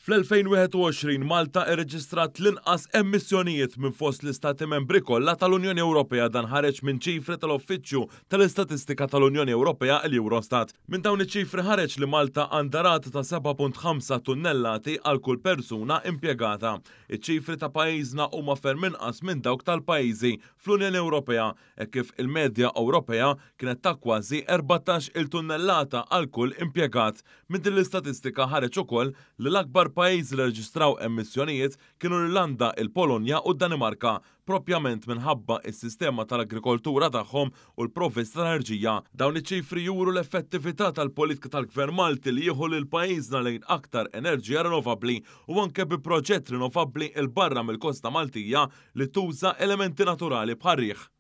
Fl-2021 Malta irreġistrat l-inqas emissjonijiet minn fost l-Istati Membri kollha tal-Unjoni Ewropea. Dan ħareġ minn ċifri tal-Uffiċċju tal-Istatistika tal-Unjoni Ewropea, l-Eurostat. Minn dawn iċ-ċifri ħareġ li Malta għandha rata ta' 7.5 tunnellati għal kull persuna impjegata. Iċ-ċifri ta' pajjiżna huma ferm inqas minn dawk tal-pajjiżi fl-Unjoni Ewropea hekk kif il-medja Ewropea kienet ta' kważi 14-il tunnellata għal kull impjegat. Minn din l-istatistika ħareġ ukoll li l-akbar pajjiżi li rreġistraw emissjonijiet kienu l-Irlanda, il-Polonja u d-Danimarka, propjament minħabba s-sistema tal-agrikoltura tagħhom u l-provvista tal-enerġija. Dawn iċ-ċifri juru l-effettività tal-politika tal-Gvern Malti li jieħu lil pajjiżna lejn aktar enerġija rinnovabbli u anke bi proġett rinnovabbli 'l barra mill-kosta Maltija li tuża elementi naturali bħar-riħ.